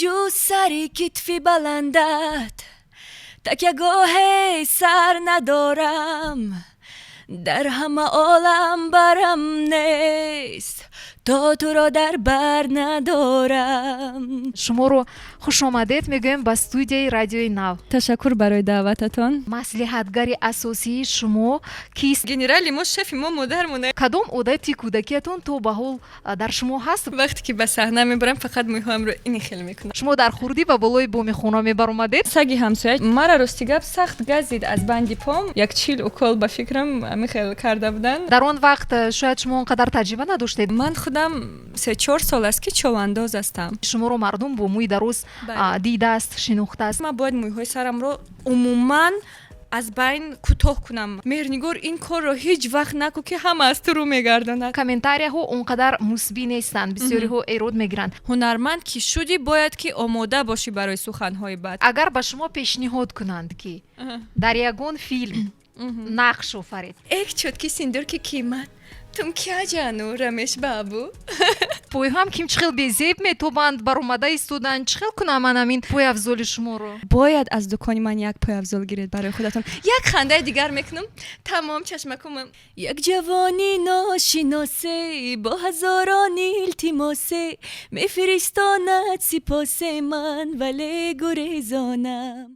Ҷуз сари китфи баландат такягоҳе сар надорам, дар ҳама олам барам нест, то туро дар бар надорам. Шуморо хушомадед мегӯем ба студияи Радиои Нав. Ташаккур барои даъвататон. Маслиҳатгари асосии шумо кист? Генерали мо, шефи мо модармона. Кадом одати кӯдакиятон то ба ҳол дар шумо ҳаст? Вақте ки ба саҳна мебарам, фақат мӯйҳоямро ини хел мекунам. Шумо дар хурдӣ ба болои боми хона мебаромадед? Саги ҳамсоя мара, рости гап, сахт газид. Аз банди пом як 40 укол, ба фикрам, ҳамин карда буданд. Дар он вақт шояд шумо он қадар таҷриба надоштед. Ман худам 3-4 сол аст, ки човандоз ҳастам. Шуморо мардум бо мӯи дароз дидааст, шинохтааст. Ман бояд мӯйҳои сарамро умуман аз байн кӯтоҳ кунам. Меҳрнигор, ин корро ҳеҷ вақт накун, ки ҳама аз ту рӯ мегардонад. Комментарияҳо он қадар мусбӣ нестанд, бисёриҳо эрод мегиранд. Ҳунарманд ки шудӣ, бояд ки омода бошӣ барои суханҳои бад. Агар ба шумо пешниҳод кунанд, ки дар ягон филм нақш офаред? एक चुटकी सिंदूर की कीमत तुम क्या जानो, Рамеш Бабу. Пойҳоам ким чӣ хел безеб метобанд, баромада истоданд. Чӣ хел кунам ман ҳамин пойафзоли шуморо? Бояд аз дукони ман як пойафзол гиред барои худатон. Як хандаи дигар мекунам, тамом, чашмакумам. Як ҷавони ношиносе бо ҳазорон илтимосе мефиристонад сипосе, ман вале гурезонам.